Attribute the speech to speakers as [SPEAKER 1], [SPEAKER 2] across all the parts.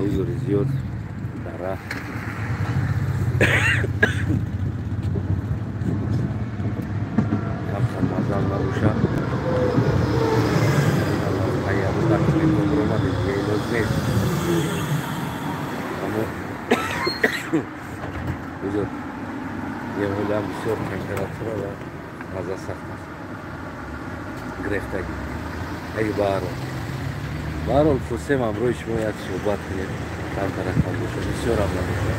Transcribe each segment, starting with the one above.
[SPEAKER 1] Узри зиёд дара. Камтар маззам набоша. Нест. Аммо узр, ҳолиам бисёр температура ва маза сахт аст. Гирефтагӣ. Ай баҳрол. Баҳрол хостем ҳамроҳи шумо як суҳбат кунем. Камтаракам боша, бисёрам набоша.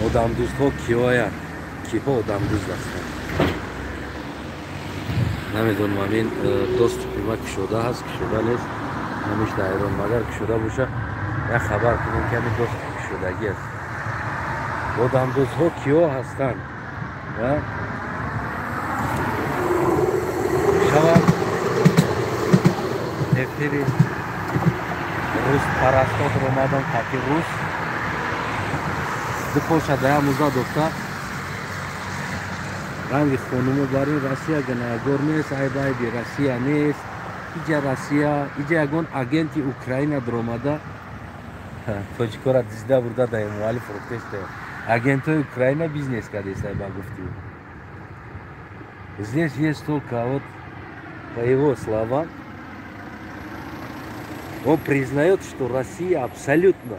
[SPEAKER 1] Одамдӯстҳо киҳоянд? Киҳо одамдӯст ҳастанд? Намедонам, ҳамин доступи ма кушода ҳаст, кушода нест. Ҳамеш ҳайрон, магар кушода боша, як хабар кунем, ки ҳамин доступ кушодагӣ аст. Одамдӯстҳо киҳо ҳастанд? Шавад эфири рӯспарастот омадам, қати рус ду поша даямуза дошта ранги хонумо барин Россия гунаҳгор нест, айб айби Россия нест. Иҷа Россия, иҷа ягон агенти Украина даромада тоҷикора дизда бурда да Эмомалӣ фурӯхтеста. Агентои Украина бизнес кардеста, ба гуфти. Здесь есть только вот, по его словам, он признает, что Россия абсолютно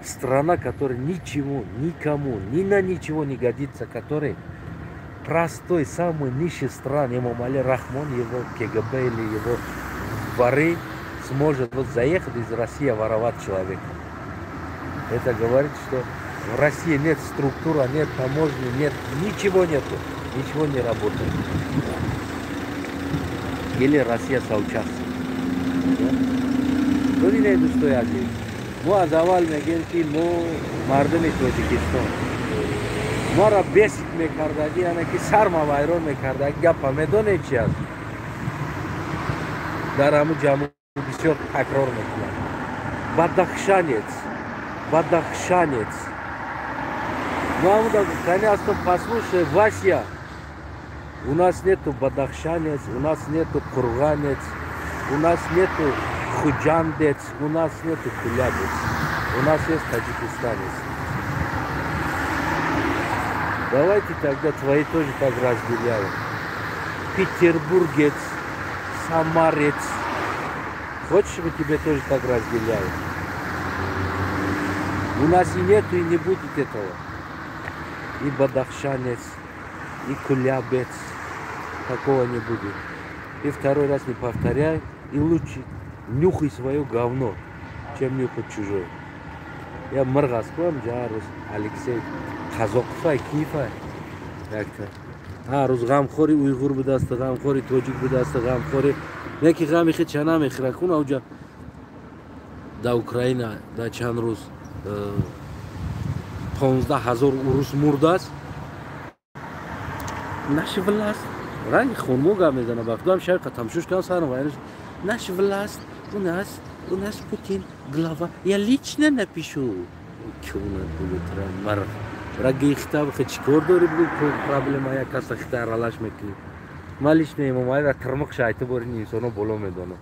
[SPEAKER 1] страна, которая ничему, никому, ни на ничего не годится, который простой, самый низший стран, Эмомали Рахмон, его КГБ или его воры сможет вот заехать из России воровать человека. Это говорит, что в России нет структуры, нет таможни, нет, ничего нету, ничего не работает. Или Россия соучастник. Бибинед, дӯстои азиз, мо аз аввал мегӯем, ки мо мардуми Тоҷикистон, моро бесит мекардагӣ, яъне ки сарма вайрон мекардаги гапа медонед чи аст? Дар ҳамун ҷамъ бисёр такрор мекунад. Бадахшанец, бадахшанец. Мо ҳамуда гуфтани ҳастам: послушай, Вася, у нас нету бадахшанец, у нас нету курганец, у нас нету худжандец, у нас нету кулябец, у нас есть таджикистанец. Давайте тогда твои тоже так разделяем. Петербургец, самарец. Хочешь, чтобы тебе тоже так разделяли? У нас и нету, и не будет этого. И бадахшанец, и кулябец. Такого не будет. И второй раз не повторяй. И лучше нюхай свое говно, чем нюхать чужое. Я мырғаскуам ҷарус Алексей Қазоқфай кифай якта. Ҳар рӯз ғамхори уйғур будаст, ғамхори тоҷик будаст, ғамхори не ки ғами хича намехӯра кун. Ауҷа да Украина да чанд рӯз 15 000 урус мурдааст. Наша власть, ранги хонмо гап мезана, ба худам шавқа тамшуш кардам сарам вайрус. Наша власть, у нас Путин глава, я лично напишу. Кунад бугутра мар раги хитаб хе чикор дори, бугу проблема як каса хита аралаш мекунӣ. Ман лично Эмомалиро тирмиқ шайти борин инсоно боло медонам.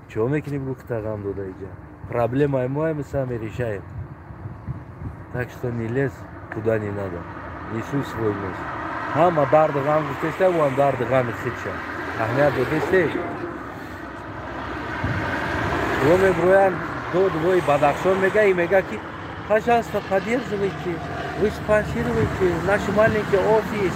[SPEAKER 1] Чо мекунӣ, бугу хита ғам дода иҷа? Проблемаи мо мы сами решаем. Так что не лезь куда не надо. Не суй свой нос. Ҳама дарди ғам гуфтеста, ӯам дарди ғами худша. Аҳамият додесте? Во меброянд дод вои Бадахшон мега и мега ки пожалуйста, поддерживайте, вы спонсируете наш маленький офис.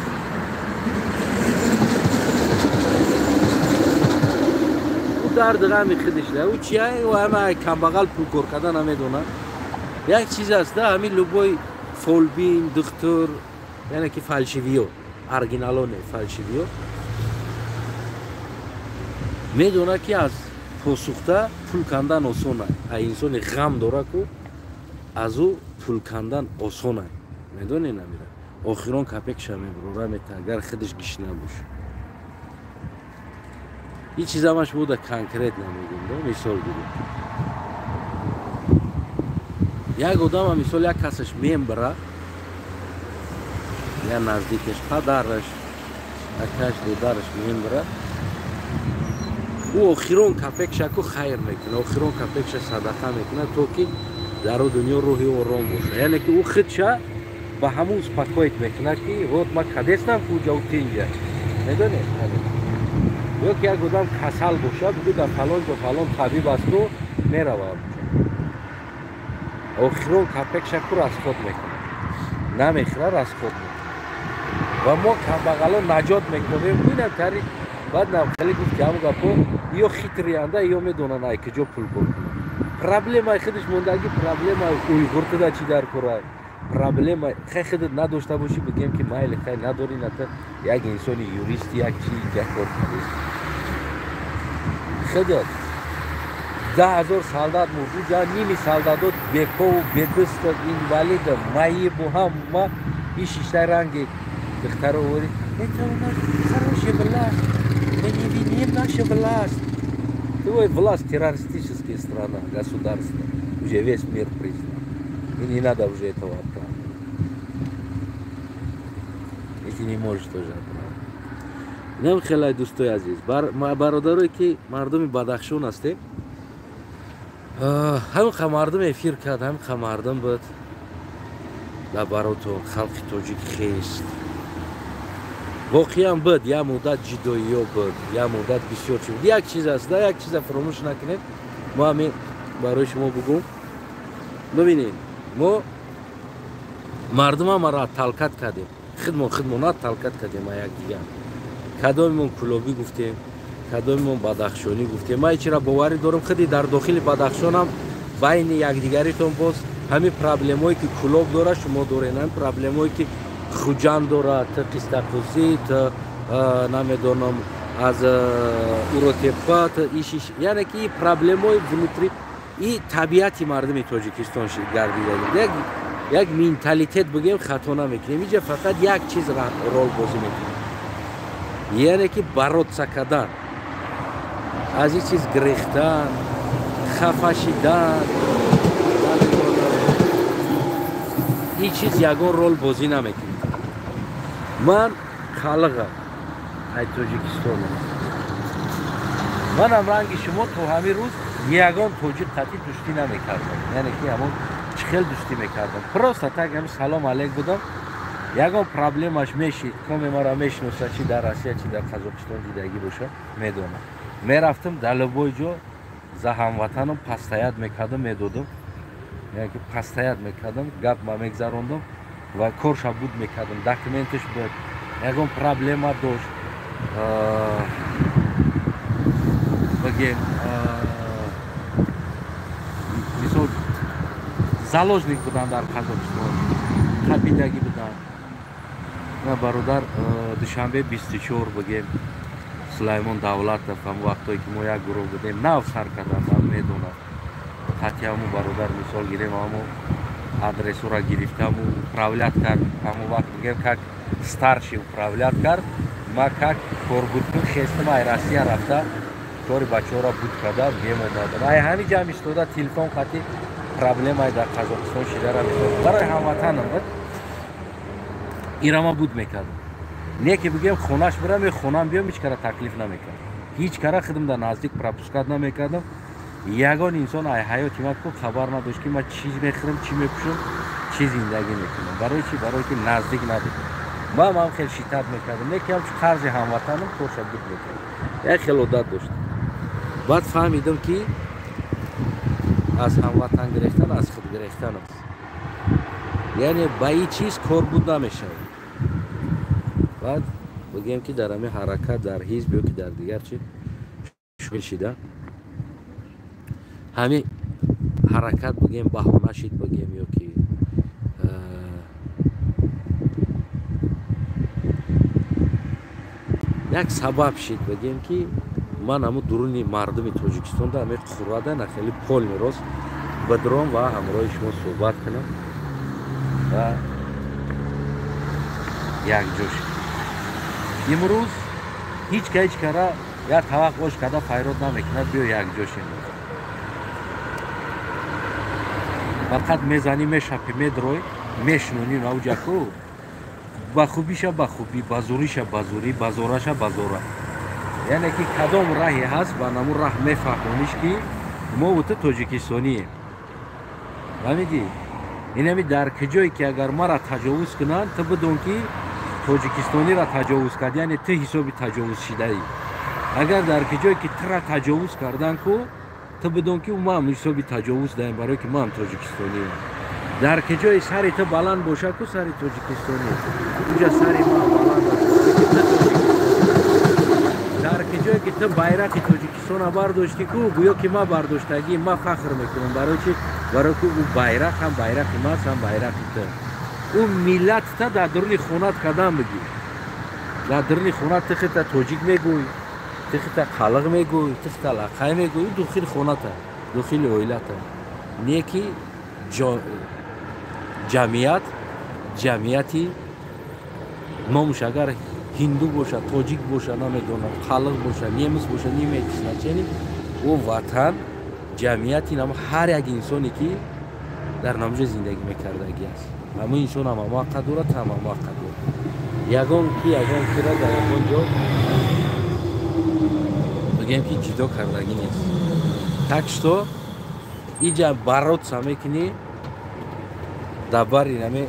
[SPEAKER 1] Ӯ дарди ғами худаш ӯ чия? Ӯ ҳама камбағал пул кор карда намедонад. Як чиз аст да, ҳамин любой фолбин, духтур, яъне ки фальшивиё, оригинало не, фальшивиё, медонад, ки аз посухта пул кандан осон аст. А инсони ғам дора ку, аз ӯ пул кандан осон аст. Медонӣ, намира охирон капекша мебурора мета, агар худаш гишна боша. Ин чизамаш буда конкретно мегӯм да, мисол гирем. Як одама, мисол, як касаш мембара, я наздикаш, падараш, акаш, додараш мембара. Ӯ охирон капекша ку хайр мекунад, охирон капекша садақа мекунад, то ки дар дунё рӯҳи ором бошад. Яъне ки ӯ худша ба ҳамун успокоить мекунад, ки вот ма кадестам куҷа ӯ тинҷа. Медонед? Ё ки як одам касал бошад, бугӯ дар фалон ҷо фалон табиб асту меравад. Охирон капекша ку расход мекунад. Намехӯрад, расход мекунад. Ва мо камбағало наҷот мекунем. Бинам тари баъд хеле гуфт ки ҳамон гапо ё хитрианда, ё медонанд ай куҷо пул кор кунанд. Проблемаи худаш мондагӣ, проблемаи уйғуртида чӣ дар кора? Проблема хай худат надошта бошӣ, бигем ки майли хай надорӣ, ната як инсони юристи, як чи як кор кардест. Худат 10,000 солдат мурд, уҷа ними солдатот бепову бедасту инвалиду маибу ҳама ишишта ранги духтаро говорит, это у нас хорошая власть, мы не виним нашу власть. Твой власть террористическая страна, государство, уже весь мир признал. И не надо уже этого оправдывать. И ты не можешь тоже оправдывать. Нам хелай дӯстои азиз, бародарое ки мардуми Бадахшон ҳастем, ҳамин мардум эфир кард, ҳамин мардум буд дар баротон, халқи тоҷик хест. Воқеан буд, як муддат ҷидоиё буд, як муддат бисёр чи буд. Як чиз аст, да, як чиза фаромӯш накунед. Мо ҳамин барои шумо бугум. Бибинед, мо мардум ҳамаро талкат кардем, худмон талкат кардем якдигар. Кадомимон кулобӣ гуфтем, кадомимон бадахшонӣ гуфтем. Ман чира боварӣ дорам, худи дар дохили Бадахшонам байни якдигаритон боз ҳамин проблемое ки Кулоб дорад, шумо доред, ҳамин проблемое ки Хуҷанд дорад, т Қистақӯзӣ, т намедонам аз Уротепа, т ишиш, яъне ки проблемои внутри и табиати мардуми Тоҷикистон гардида. Як менталитет бигем, хато намекунем. Инҷа фақат як чиз рол бозӣ мекунем, яъне ки бороться кардан, аз ин чиз гирехтан, хафа шидан, ин чиз ягон рол бозӣ намекунад. Ман халқам ай Тоҷикистонам, манам ранги шумо то ҳамин рӯз ягон тоҷик қатъи дӯстӣ намекардам. Яъне ки ҳамон чӣ хел дӯстӣ мекардам, просто так ҳамин салом алейк будам. Ягон проблемаш мешид, коме маро мешиноса, чи дар Россия, чи дар Қазоқистон дидагӣ боша, медонам. Мерафтам дар любой ҷо за ҳамватанам пастаят мекардам, медодам, яъне ки пастаят мекардам, гап ма мегзарондам ва корша буд мекардам, документаш буд, ягон проблема дошт, бигем мисол заложник буданд дар Қазоқистон, қабидагӣ буданд. Бародар Душанбе 24 бигем Сулаймон Давлатов, ҳам вақтое ки мо як гурӯҳ будем, нав сар кардам, ман медонам. Қатъи ҳамун бародар мисол гирем, ҳамун адресура гирифтаму управлять кард, ҳамун вақт бигем как старший управлять кард, ма как корбудкун хестам ай Россия рафта, кори бачаҳоро буд карда мемомадам. Ай ҳамин ҷамъ истода телефон қатъи проблемае дар Қазоқистон шидара мисол барои ҳамватанам буд, ира ма буд мекардам. Не ки бигем хонаш бирам ё хонам биём, ҳеҷ кара таклиф намекардам, ҳеҷ кара худам дар наздик пропускат намекардам. Ягон инсон ай ҳаёти ман ку хабар надошт ки ман чӣ мехӯрам, чӣ мепӯшам, чӣ зиндагӣ мекунам. Барои чӣ? Барои ки наздик набудам. Ман ҳам хел шитат мекардам, не ки ҳамчун қарзи ҳамватанам корша буд мекардам. Як хел одат доштам. Баъд фаҳмидам ки аз ҳамватан гирехтан аз худ гирехтан аст. Яъне ба ин чиз кор буд намешавад. Баъд бигем ки дар ҳамин ҳаракат, дар ҳизб ё ки дар дигар чи шомил шида, ҳамин ҳаракат бигем баҳона шид, бигем ё ки як сабаб шид, бигем ки ман ҳамун дуруни мардуми Тоҷикистонда ҳамин қуррада на хеле полный рост бидром ва ҳамроҳи шумо суҳбат кунам ва якҷо шид. Имрӯз ҳеҷ ка ҳеҷ кара як тавақ ош карда файрод намекунад, биё якҷо шем. Фақат мезанӣ, мешапӣ, медрой, мешнонӣ навҷаку, ба хубиша ба хубӣ, ба зуриша ба зурӣ, ба зораша ба зора. Яъне ки кадом раҳе ҳаст, ба намун раҳ мефаҳмониш, ки мо ту тоҷикистонием. Фаҳмидӣ? Инами дар куҷое ки агар мара таҷовуз кунанд, ту бидон, ки тоҷикистониро таҷовуз кард, яъне ту ҳисоби таҷовуз шидаӣ. Агар дар куҷое ки тура таҷовуз кардан ку, ту бидон, ки ман ҳисоби таҷовуз даем, барое ки ман тоҷикистонием. Дар куҷое сари ту баланд бошад ку, сари тоҷикистонӣ, уҷа сари ман баланд аст, барое ки ту тоҷикистонӣ. Дар куҷое ки ту байрақи Тоҷикистона бардоштӣ ку, гӯё ки ман бардоштагӣ, ман фахр мекунам. Барои чи? Барои ки ӯ байрақ ҳам байрақи ман, ҳам байрақи ту. Ӯ миллатта дар дуруни хонат кадам бигир. Дар дуруни хонат ту хита тоҷик мегӯй, ту хита қалиқ мегӯй, ту хита лақай мегӯй, ӯ дохили хоната, дохили оилата. Не ки ҷамъият, ҷамъияти номуш агар ҳинду бошад, тоҷик бошад, намедонам, қалиқ бошад, немис бошад, не имеет значения. Ӯ ватан, ҷамъияти нам ҳар як инсоне, ки дар намуҷа зиндагӣ мекардагӣ аст, ҳамун инсон ҳам ҳама дорад, ҳам ҳама дорад. Ягон ки ягон кира дар ягон ҷо бигем, ки ҷудо кардагӣ нест. Так что иҷа бороться мекунӣ дар бари наме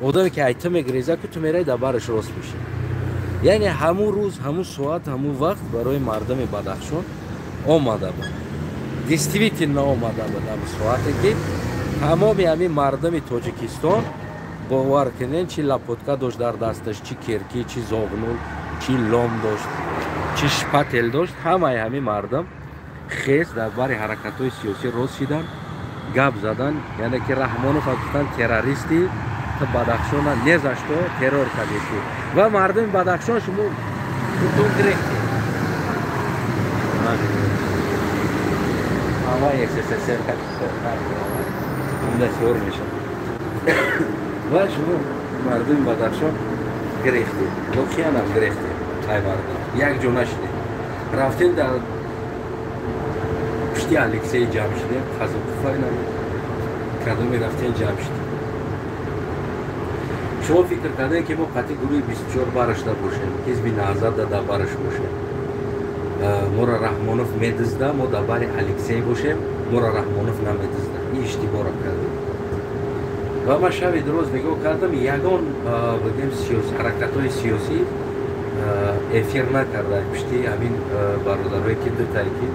[SPEAKER 1] одаме, ки ай ту мегреза ку, ту мераи дар бараш рост мешӣ. Яъне ҳамун рӯз, ҳамун соат, ҳамун вақт барои мардуми Бадахшон омада буд, действительно омада буд. Ҳамун соате ки тамоми ҳамин мардуми Тоҷикистон, бовар кунен, чи лопатка дошт дар дасташ, чи кирки, чи зоғнул, чи лом дошт, чи шпатель дошт, ҳамаи ҳамин мардум хез дар бари ҳаракатҳои сиёсӣ рост шидан, гап задан. Яъне ки Раҳмонов гуфтан: «Террористи ту, Бадахшона не за что террор кардеси». Ва мардуми Бадахшон, шумо худтон гирехте. Ҳаваи СССР сор мешавад. Ва шумо мардуми Бадахшон гирехтед, воқеанам гирехтед. Ай мардум як ҷо нашидед, рафтем дар пушти Алексей ҷамъ шудем. Қазоқуфайнам кадоме рафтем, ҷамъ шудем. Шумо фикр кардем, ки мо қатъи гурӯҳи 24 барашда бошем, ҳизби Наҳзат дар бараш бошем, моро Раҳмонов медизда, мо дар бари Алексей бошем, моро Раҳмонов намедизда. Ин иштибоҳро кардем. Ва ман шаби дуроз нигоҳ кардам, ягон, бигем, ҳаракатҳои сиёсӣ эфир накарда пушти ҳамин бародарое, ки дутае ки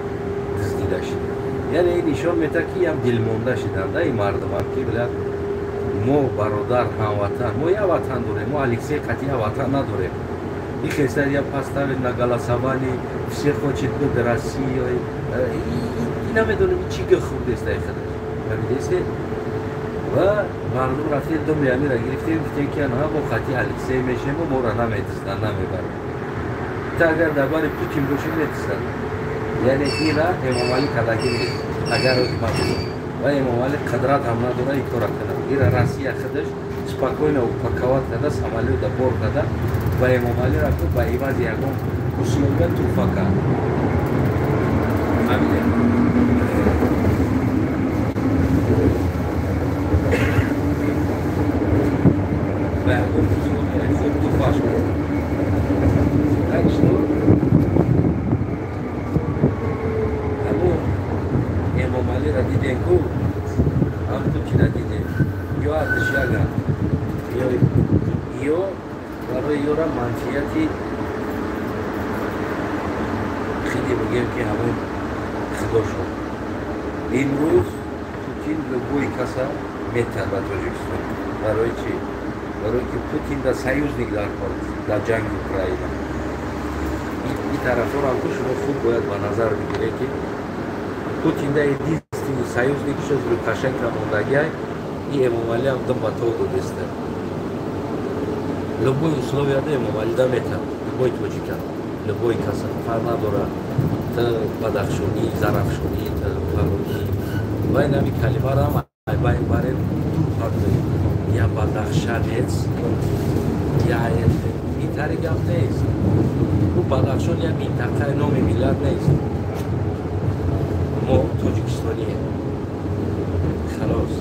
[SPEAKER 1] дуздида шид. Яъне ин нишон медиҳад, ки ям дилмонда шиданда ин мардумам, ки билад, мо бародар, ҳамватан, мо як ватан дорем, мо Алексей қатъи як ватан надорем. И хеста я поставил на голосование, все хочет быть Россией. И намедонем, чӣ га хурдеста худаш, фаҳмидесте? Ва мардум рафтем, думи амира гирифтем, гуфтем, ки анҳа мо қатъи Алексей мешем, моро намедизданд, намебаранд. Та агар дар бари Путин бошем, медизданд. Яъне ира Эмомалӣ кардагӣ нест, агар ман ва Эмомалӣ қудрат ҳам надора ин кора кунад. Ира Россия худаш спокойно упаковать карда, самолёта бор карда ба Эмомалӣ рафт, ба ивази ягон условия туҳфа кард. Фаҳмидем? Ба ягон условия хуб туҳфаш кард. Так что ҳамун Эмомалиро дидем ку, ҳам Путина дидем, ё ардиш яган, ё барои ёра манфиати хеле, бигем, ки ҳамон худошон. Имрӯз Путин любой каса метиҳад ба Тоҷикистон. Барои чӣ? Барои ки Путин да союзник дар кор дар ҷанги Украина. Ин тарафдорам ку, шумо худ бояд ба назар бигиред, ки Путин да единственный союзник шуд, Лукашенко мондагиай, и Эмомалиам дум ба то додеста. Любой условияда Эмомалӣ да метиҳад любой тоҷика, любой каса, фарқ надорад, ту бадахшонӣ, зарафшонӣ, ту фалонӣ. Ва инами калимаро ҳам барем дур партоем: я бадахшанец, я ин тари гап нест. Ӯ Бадахшон як минтақаи, номи миллат нест. Мо тоҷикистонием, халос.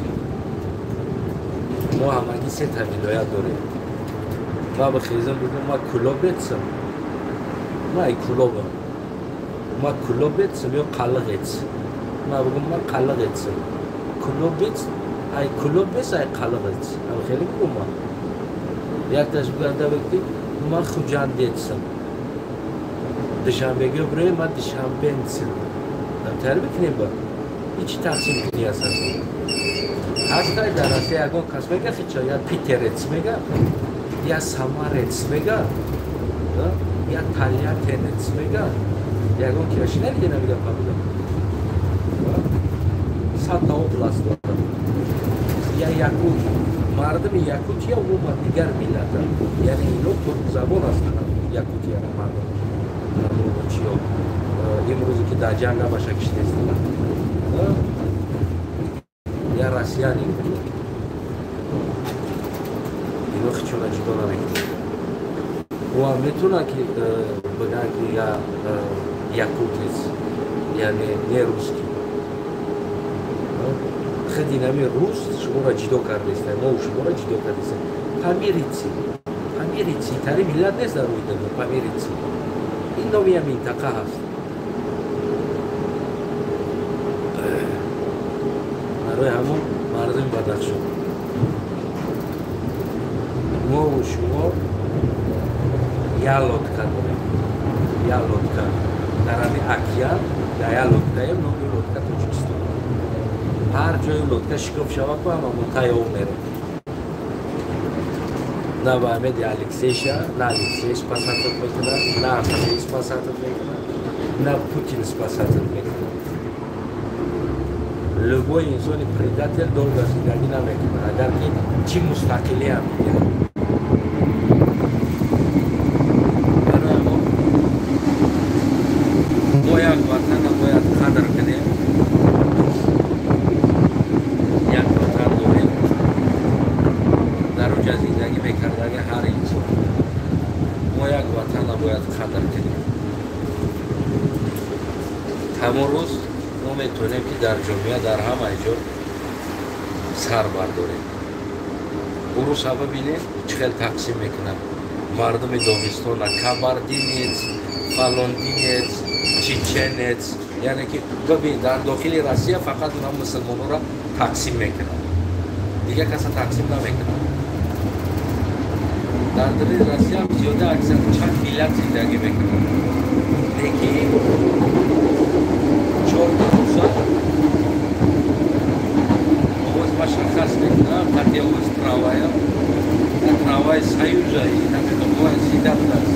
[SPEAKER 1] Мо ҳамагӣ сета вилоят дорем. Ма бихезам, бигӯм, ма кулобецам, ма ай Кулобам. Ма кулобец ё қалғец. Ма бигум ма қалғец. Кулобец, ай кулобец, ай қалғец. Ам хеле бигум ма. Якташ биганда бигти ма хуҷандецам. Душанбеги бирем ма душанбенцам. Ам бикунем ба. Ҳеч тақсим кунӣ аст. Ҳастай дар Россия ягон кас мега хича я питерец мега, я самарец мега, я тольяттинец мега. Ягон кираши надиде намига пабуда. Садта област дорад. Я якут, мардуми Якутия умуман дигар миллата. Яъне ино туркзабон ҳастанд Якутия мардум. Чиё имрӯзе ки дар ҷанг набаша киштестанд. Я россияне ино хичона ҷудо намекунад. Ӯ метавонад ки бигӯянд ки я якутец, яъне не русский. Худи нами рус шуморо ҷудо кардааст, мо шуморо ҷудо кардааст. Памирици, памирици тари миллат нест дар рӯи дунё, памирици. Ин номи як минтақа ҳаст. Барои ҳамон мардуми Бадахшон мову шумо як лодка дорем, як лодка дар ҳамин океан, дар як лодкаем, номи лодка Тоҷикистон. Ҳар ҷои лодка шикоф шава ку ҳама мо таи об мерем. На ба Амеди Алексейша, на Алексей спасатат мекунад, на Андрей спасатат мекунад, на Путин спасатат мекунад. Любой инсони предатель долго зиндагӣ намекунад, агар ки чӣ мустақилиам мегирад. Барои мо як ватанро бояд қадр кунем. Як ватан дорем, дар онҷа зиндагӣ мекардаги ҳар инсон. Мо як ватанро бояд қадр кунем. Ҳамон рӯз мо метавонем ки дар ҷомеа дар ҳамаи ҷо сар бардорем. Уруса бибинем чӣ хел тақсим мекунад мардуми Доғистона, кабардинец, фалондинец, чеченец. Яъне ки бибин дар дохили Россия фақат онҳо мусулмонҳоро тақсим мекунад, дигар каса тақсим намекунад. Дар дили Россия зиёда аксар чанд миллат зиндагӣ мекунад, лекин чорта руса овоз машаххас мекунад. Қати овоз трамвая, трамвай Союза, намедонам зинда будааст,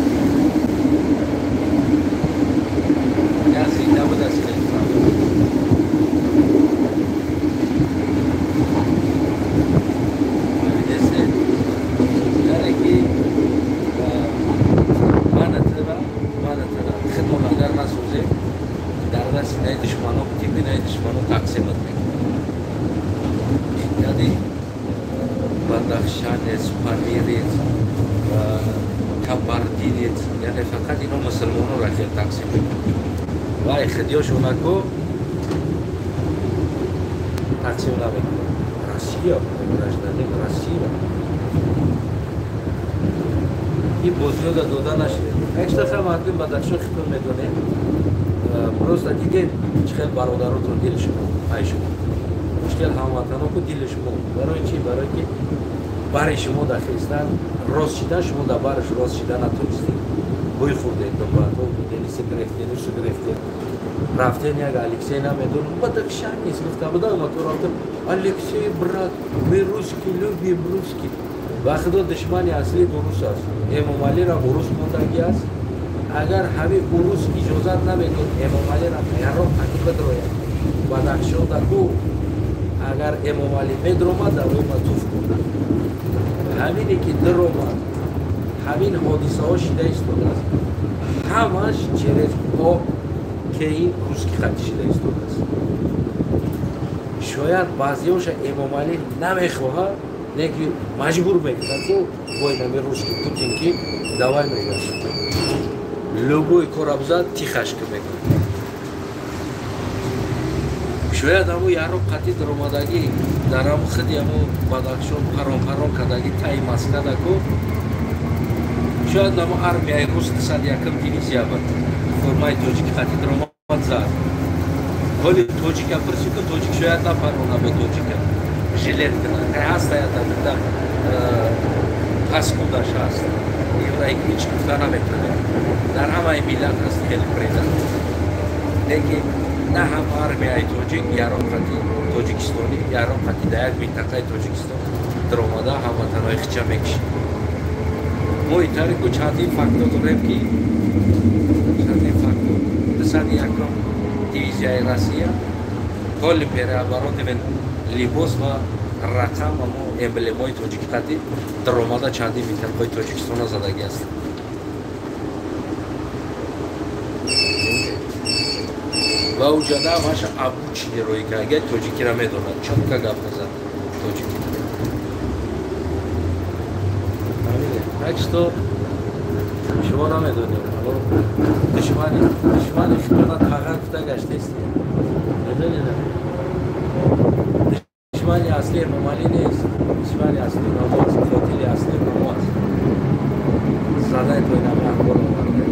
[SPEAKER 1] я зинда будааст хеле трамвай. Бибинесте, яъне ки манатара худмон агар насозем, дар дасти наи душмано типи наи душмано тақсимат мекунад. Яъне бадахшанец, памирец, кабардинец, яъне фақат ино мусулмононро хел тақсим мекунад. Вай худиёшонако тақсим намекунад. Россия, гражданин Россия. Ин бозиёда дода нашид. Як штаха мардуми Бадахшон хитон медонем. Просто дидем чӣ хел бародаротон дили шумо, ай шумо, чӣ хел ҳамватаноку дили шумо. Барои чӣ? Барои ки бари шумо дар хестан рост шидан, шумо дар бараш рост шида натонистед. Бӯй хӯрдед, добато будед, сигрефтед, сигрефтед. Рафтен як Алексей намедонам, бадахшанец гуфта будам, ма то рафтам, Алексей брат, мы русский любим русский. Ва худо душмани аслӣ урус аст. Эмомалиро урус мондагӣ аст. Агар ҳамин урус иҷозат намедод Эмомалиро гарон қати бидрояд Бадахшонда ку, агар Эмомалӣ медромад, дар рӯи ма туф кунад. Ҳамине ки диромад, ҳамин ҳодисаҳо шида истодааст, ҳамаш через океи русский хати шида истодааст. Шояд баъзеҳоша Эмомалӣ намехоҳад, не ки маҷбур мекунад ку бой нами русский Путин ки давай мегӯяд. Любой кора бизад тихаш ки мекунад. Шояд ҳамун яро қати даромадагӣ дар ҳамун худи ҳамун Бадахшон парон парон кардагӣ таи Москвада ку, шояд ҳамун армияи рус 201 дивизия буд, формаи тоҷики қати даромад. Зад. Ҳоли тоҷика пурсӣ ку, тоҷик шояд нафармона бо тоҷика жилет кунад. Ҳаста ятамида паскудаш ҳаст. Ира ҳеҷ гуфта наметавонем. Дар ҳамаи миллат ҳаст хеле предатель. Лекин на ҳам армияи тоҷик яроқати тоҷикистонӣ, яроқати дар як минтақаи Тоҷикистон даромада ҳамватанҳои хича мекушид. Мо итари ку чандин факто дорем, ки чандин факто 201-м дивизияи Россия ҳоли переоборудован либос ва рақам амо эмблемаи тоҷикқати даромада чандин минтақаи Тоҷикистона задагӣ аст. Ва уҷада ҳамаша обучини роӣ карда, тоҷикиро медонад, чётко гап мезанад тоҷики. Так что шумо намедонед, душмани худтона тағар гуфта гаштаистед. Медонед? Душмани асли Эмомалӣ нест, душмани асли намо аст, қотили асли намо аст. Задаи тойнами ахбор оварда.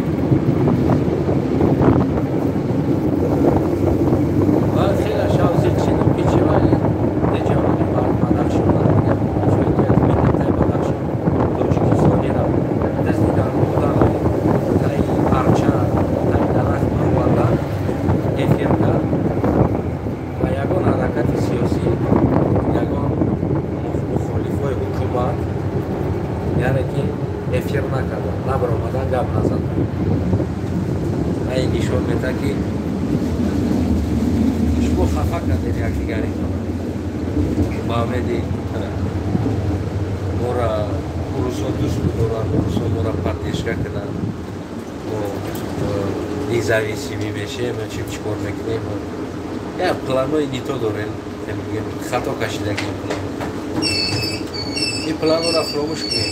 [SPEAKER 1] Ва хеле шав зиқ шидам, ки чӣ вале ҷавони Бадахшон, минтақаи Бадахшон тоҷикистониро дуздидан, бурдан, таи арча, таи дарахт бировардан, эфир кард ва ягон ҳаракати сиёсӣ, ягон мухолифҳои ҳукумат, яъне ки эфир накардан, набаромадан, гап назадан. Ва ин нишон медиҳад, ки шумо хафа кардед якдигаритон. Ба умеди мора урусо дӯст бидоранд, урусо мора поддержка кунанд, мо независимый мешем, чӣ чӣ кор мекунем. Як планҳои не то дорем, хато кашидагим план. Ин планҳоро фаромӯш кунем.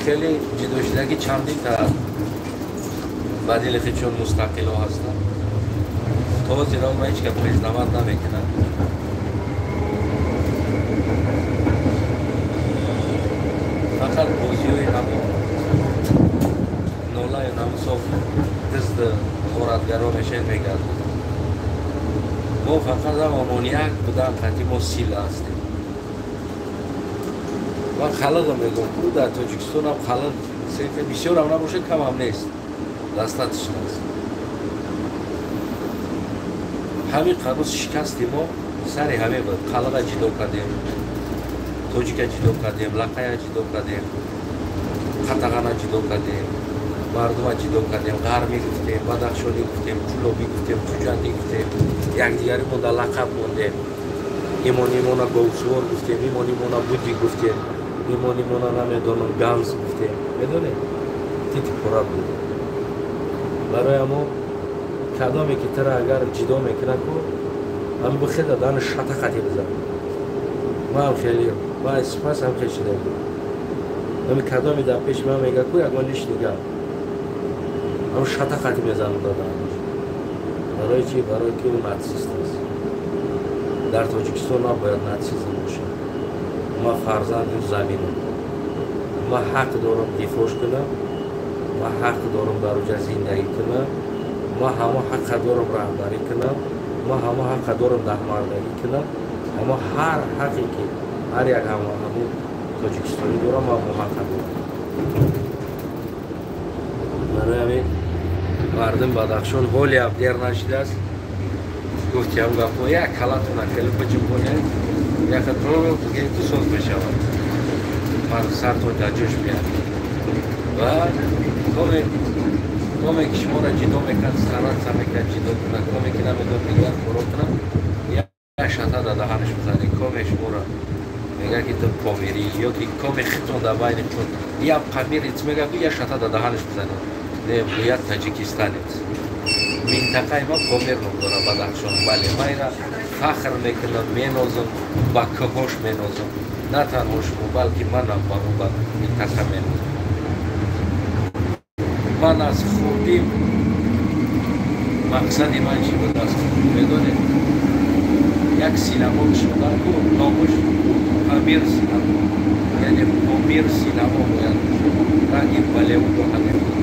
[SPEAKER 1] Хеле ҷидошидагӣ чандин та ба дили худшон мустақилҳо ҳастанд. То ҳозир ма ҳеҷ кас признавать намекунад. Фақат бозиҳои ҳамон нолаю намусоф дизду ғоратгаро мешавед мегардад. Мо фақат ҳамон як будан қати мо сила ҳастем. Ман халқам мегӯям, ку дар Тоҷикистон ҳам халқ бисёрам набошад, камам нест, достаточно аст. Ҳамин қароз шикасти мо сари ҳамин буд. Қалға ҷидо кардем, тоҷика ҷидо кардем, лақая ҷидо кардем, қатағана ҷидо кардем, мардума ҷидо кардем, ғармӣ гуфтем, бадахшонӣ гуфтем, кулобӣ гуфтем, хуҷандӣ гуфтем, якдигари монда лақаб мондем, имон имона говсувор гуфтем, имон имона будӣ гуфтем, имон имона намедонам ганз гуфтем. Медонед? Тити пора буд. Барои ҳамо кадоме ки тара агар ҷидо мекунад, ку ҳам бихеда дани шата қати бизан. Ман хеле ман сипас ҳам хел шуда будам. Ҳами кадоме дар пеши ман мега ку ягон лишний гап, ҳам шата қати мезанам даданаш. Барои чӣ? Барои ки ӯ нацист аст. Дар Тоҷикистон набояд нацизм бошад. Ман фарзанди заминам. Ман ҳақ дорам дифоъш кунам, ман ҳақ дорам дар оҷа зиндагӣ кунам, ман ҳама ҳаққа дорам раҳбарӣ кунам, ман ҳама ҳаққа дорам даҳмардагӣ кунам, ҳама ҳар ҳақе ки ҳар як ҳамон тоҷикистонӣ дорам, ман ҳама ҳаққа дорам. Барои ҳамин мардум Бадахшон ҳолиам дер нашидааст. Гуфтиам гапҳо як калатона хеле биҷунбонед, яка ту соз мешавад. Сартон дар ҷӯш меяд. Ва коме ки шуморо ҷидо мекард, стараться мекард ҷидо кунад, коме ки намедод дигар коро кунад, як шата дар даҳанаш бизанед, коме шуморо мегӯяд ки ту помирӣ, ё ки коме хитон дар байни чун як памирец мегӯяд, як шата дар даҳанаш бизанед. Не, я таджикистанец. Минтақаи ма Помир ном дорад, Бадахшон. Бале, ман ира фахр мекунам, менозам, ба кӯҳош менозам. На танҳо шумо, балки манам ба ӯ ба минтақа менозам. Ман аз хурдӣ мақсади ман чӣ буд аз хурдӣ медонед? Як синамо кушодан ку номаш Памир синамо, яъне Помир синамо бояд ранги Болливуду ҳамин буд.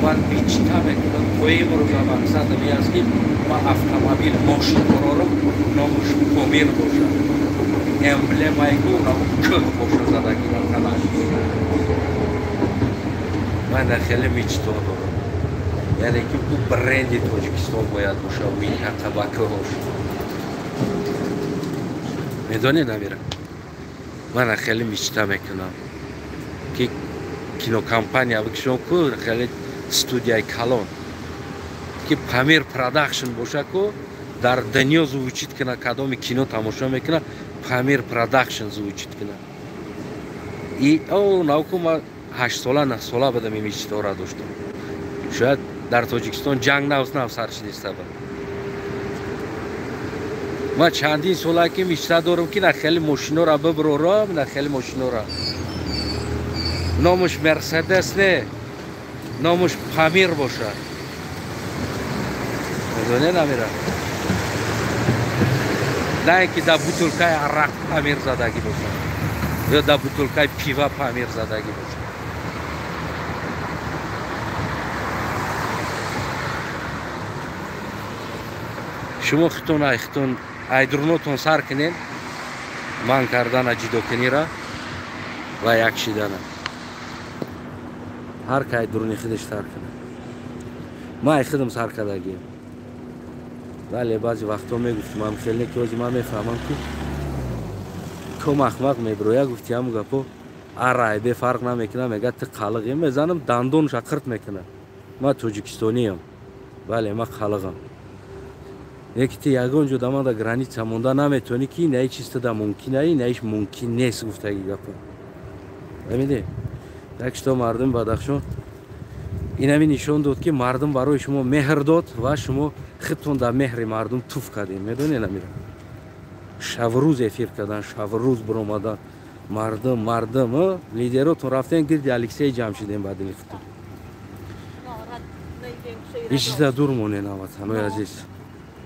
[SPEAKER 1] Ман мечта мекунам, то имрӯза мақсадам ин аст, ки ман автомобил, мошин бурорам, номуш Помир бошад, эмблемаи ку кӯҳ боша задаги дар танаш. Ман хеле мечта дорам, яъне ки ӯ бренди Тоҷикистон бояд боша, минтақа ба кӯҳош. Медонед, Амира, ман хеле мечта мекунам, ки кинокомпания бикшон ку, хеле студияи калон, ки Памир Продакшн боша ку, дар дунё звучит куна, кадоми кино тамошо мекуна, Памир Продакшн звучит куна. И о науку ма 8 сола, 9 сола будам, ин мечтаро доштам. Шояд дар Тоҷикистон ҷанг нав сар шидиста буд. Ман чандин сола ки мечта дорам, ки на хеле мошинора биброрам, на хеле мошинора номуш Мерседес не, номуш Памир бошад. Медонед, Амира, на ин ки дар бутулкаи арақ Памир задагӣ бошад ё дар бутулкаи пива Памир задагӣ бошад. Шумо хитон айхитон айдрунотон сар кунед, ман кардана, ҷидокунира ва як шидана. Ҳар ка айдруни худаш сар кунад. Ман ай худам сар кардагиам. Вале баъзе вақтҳо мегуфтам, ман хеле ки ҳозир ман мефаҳмам, ки ком ахмақ мебироя, гуфти ҳамун гапо арай бе фарқ намекунам, мега ту қалиғи, мезанам дандонша қирт мекунам. Ман тоҷикистониям, бале, ман қалиғам. Яки ту ягон ҷо дамада граница монда наметавонӣ, ки наи чиз туда мумкин аи, наиш мумкин нест, гуфтаги гапо. Фаҳмидӣ? Так что мардуми Бадахшон, инами нишон дод, ки мардум барои шумо меҳр дод ва шумо худтон дар меҳри мардум туф кардем. Медонед, Амира, шаврӯз эфир кардан, шаврӯз биромадан, мардум, мардум, лидеротон рафтен гирди Алексей ҷамъ шидем ба дили худтон. Ин чиза дур монен, ҳамватанои азиз,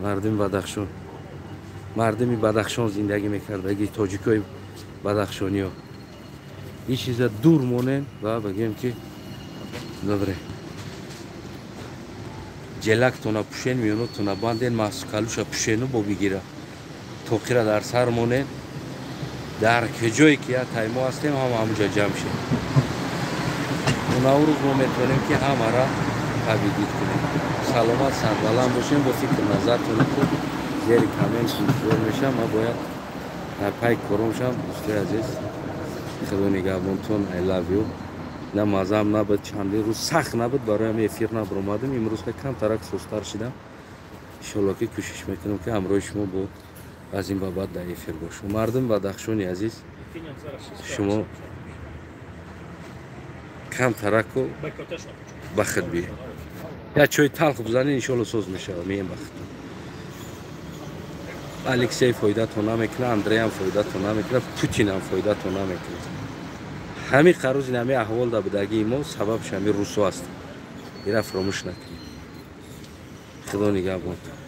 [SPEAKER 1] мардуми Бадахшон, мардуми Бадахшон зиндагӣ мекардаги, тоҷикои бадахшониё, ин чиза дур монем ва бигӯем, ки добре, ҷелактона пӯшен, миёнотона банден, маскалуша пӯшену бо бигира, тоқира дар сар монен, дар куҷое ки я таймо ҳастем, ҳама ҳамуҷа ҷамъ шем. Наврӯз мо метавонем, ки ҳамара победить кунем. Саломат, сарбаланд бошем. Бо фикр назартон ку зери коммент интизор мешам. Ман бояд дар пай кором шам. Дӯстои азиз, худо нигаҳбонтон. I love you. На мазаам набуд, чандин рӯз сахт набуд, барои ҳами эфир набаромадем. Имрӯз камтарак сустар шидам. Иншолло, ки кӯшиш мекунам, ки ҳамроҳи шумо бо аз ин ба баъд дар эфир бошам. Мардуми Бадахшони азиз, шумо камтараку ба худ биед, як чои талх бизанед, иншолло соз мешавад. Меем ба худтон. Алексей фоидатон намекунад, Андреям фоидатон намекунад, Путинам фоидатон намекунад. Ҳамин қарӯз ин ҳамин аҳвол дар будагии мо сабабш ҳамин русо аст. Ира фаромӯш накунед. Худо нигаҳбонтон.